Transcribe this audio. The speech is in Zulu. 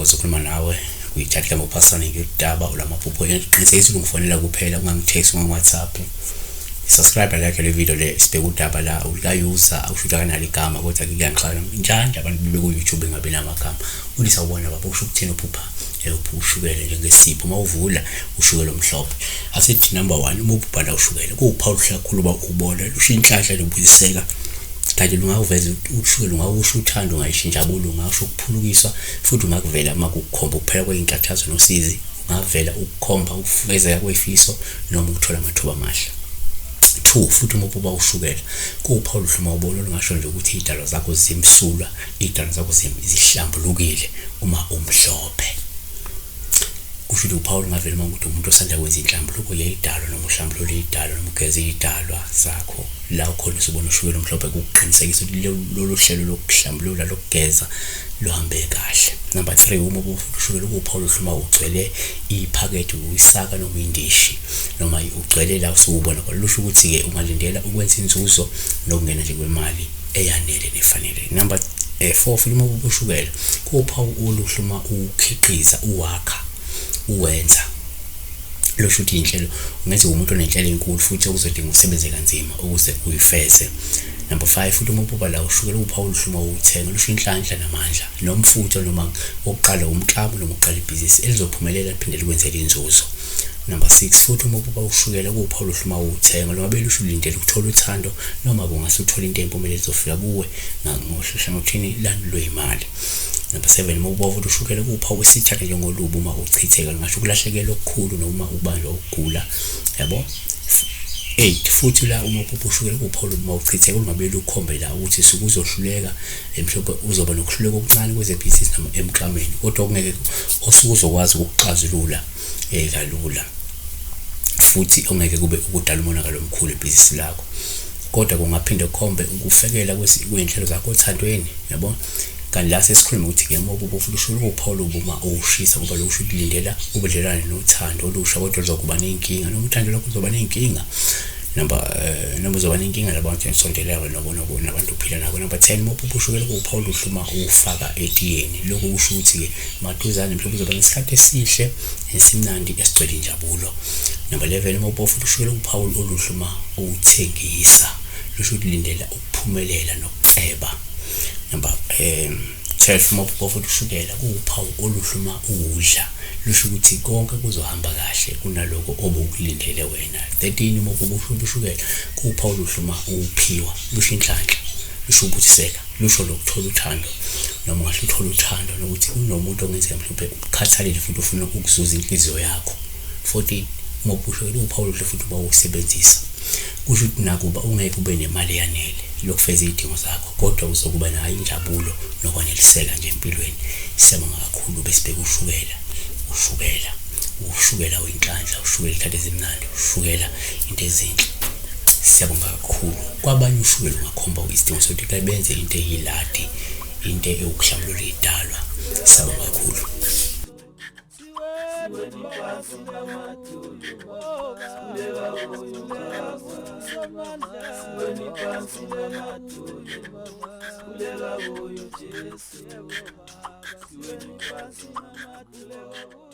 Ngiyathokoza ukukhuluma nawe kuyithatha ngokuphasana ngedaba olamaphupho. Qinisekisa ukuthi ungifonela kuphela, ungangi-text, ungangi-WhatsApp. Subscribe, like le video le. Sibheke udaba la ulika-user, akusho ukuthi akanalo igama, kodwa kuyangixaka njani nje abantu bebe ku-YouTube bengabi namagama. Uthi, "Sawubona baba, kusho ukuthini uphupha ushukela njengesipho, uma uvula ushukela omhlophe?" Asithi number one, uma uphupha la ushukela, kuwuphawu oluhle kakhulu uba ubona lusho inhlanhla nokubuyiseka, kanti lungakuveza ushukela, ungawusho uthando, ungayisho injabulo, ungasho ukuphulukiswa, futhi ungakuvela uma kukukhomba ukuphela kwey'nkathazo nosizi, ungavela ukukhomba ukufezeka kwey'fiso noma ukuthola amathuba amahle. Two, futhi uma uphupha ushukela, kuwuphawu oluhle uma ubona, olungasho nje ukuthi iy'dalwa zakho zimsulwa, iy'dalwa zakho zihlambulukile uma umhlophe. Kusho ukuthi uphawu olungavela uma ukuthi umuntu osanda kwenza inhlambuluko yey'dalwa, noma uhlambulula iy'dalwa, noma ugeza iy'dalwa zakho. La ukhona usubona ushukela omhlophe, kukuqinisekisa ukuthi lolu hlelo lokuhlambulula, lokugeza luhambe kahle. Number three, uma ushukela, kuwuphawu oluhle uma ugcwele iphakethe, uyisaka noma indishi, noma ugcwele la usuwubona khona. Lusho ukuthi-ke ungalindela ukwenza inzuzo nokungena nje kwemali eyanele nefanele. Number four, futhi uma ushukela, kuwuphawu oluhle uma ukhiqiza, uwakha, uwenza. Lusho ukuthi iy'nhlelo ungenzeka umuntu onenhlelo enkulu futhi okuzodinga usebenze kanzima ukuze uyifeze. Number five, futhi uma uphupha la ushukela, uphawu oluhle uma uwuthenga, lusho inhlanhla namandla nomfutho, noma wokuqala umklamo noma uqala ibhizinisi elizophumelela liphinde likwenzele inzuzo. Number six, futhi uma uphupha ushukela, kuwuphawu oluhle uma uwuthenga, noma belusho ulindele ukuthola uthando, noma kungase uthole into eyimpumelelo ezofika kuwe ngohlangothini lwey'mali. Number seven, uma uphupha futhi ushukela, kuwuphawu esithatha njengolubi uma uchitheka, lungasho ukulahlekelwa okukhulu noma ukubanjwa ukugula, yabo. Eight, futhi la uma uphupha ushukela, kuwuphawu uma uchitheka, olungabe lukhombe la ukuthi suke uzohluleka, mhlawumbe uzoba nokuhluleka okuncane kwezebhizinisi noma emklameni, kodwa okungeke osuke uzokwazi ukukuxazulula kalula, futhi ongeke kube ukudala umonakalo omkhulu ebhizinisi lakho, kodwa kungaphinde kukhombe ukufekela kwey'nhlelo zakho othandweni, yabo. Kanti la sesikhuluma ukuthi-ke uma uphupha futhi ushukela, kuwuphawu olubi uma uwushisa, ngoba lokhu kusho ukuthi lindela ubudlelwane nothando olusha, kodwa luzokuba ney'nkinga, noma uthando lwakho luzoba ney'nkinga, number noma uzoba nenkinga nabantu esondelene nabo nabantu ophila nabo. Number 10, uma uphupha ushukela, kuwuphawu oluhle uma uwufaka etiyeni. Lokhu kusho ukuthi-ke maduzane mhlawumbe uzoba nesikhathi esihle esimnandi esigcwele injabulo. Number 11, uma uphupha futhi ushukela, kuwuphawu oluhle uma uwuthengisa, lusho ukuthi lindela ukuphumelela nokuceba. Number 12, uma uphupha futhi ushukela, kuwuphawu oluhle uma uwudla, lusho ukuthi konke kuzohamba kahle kunaloko obukulindele wena. 13, uma uphupha ushukela, kuwuphawu oluhle uma uwuphiwa, lusho inhlanhla, lusho ukubusiseka, lusho lokuthola uthando, noma ungahle uthole uthando nokuthi kunomuntu ongenzeka mhlawumbe ukukhathalele futhi ufuna ukuzuza inhliziyo yakho. 14, uma uphupha ushukela, uwuphawu oluhle futhi uba uwusebenzisa, kusho ukuthi nakuba ungeke ube nemali eyanele lokufeza iy'dingo zakho, kodwa uzokuba nayo injabulo nokwaneliseka nje empilweni. Siyabonga kakhulu. Besibheka ushukela, ushukela, ushukela uyinhlanhla, ushukela iy'khathi ezimnandi, ushukela into ezinhle. Siyabonga kakhulu. Kwabanye ushukela ungakhomba isidingo sokuthi benze into eyiladi, into ewukuhlambulula iy'dalwa. Siyabonga kakhulu. Siweni phansi namadolo, sikhuleka kuye ubaba. Siweni phansi namadolo, sikhuleka kuye uJesu. Siweni phansi namadolo.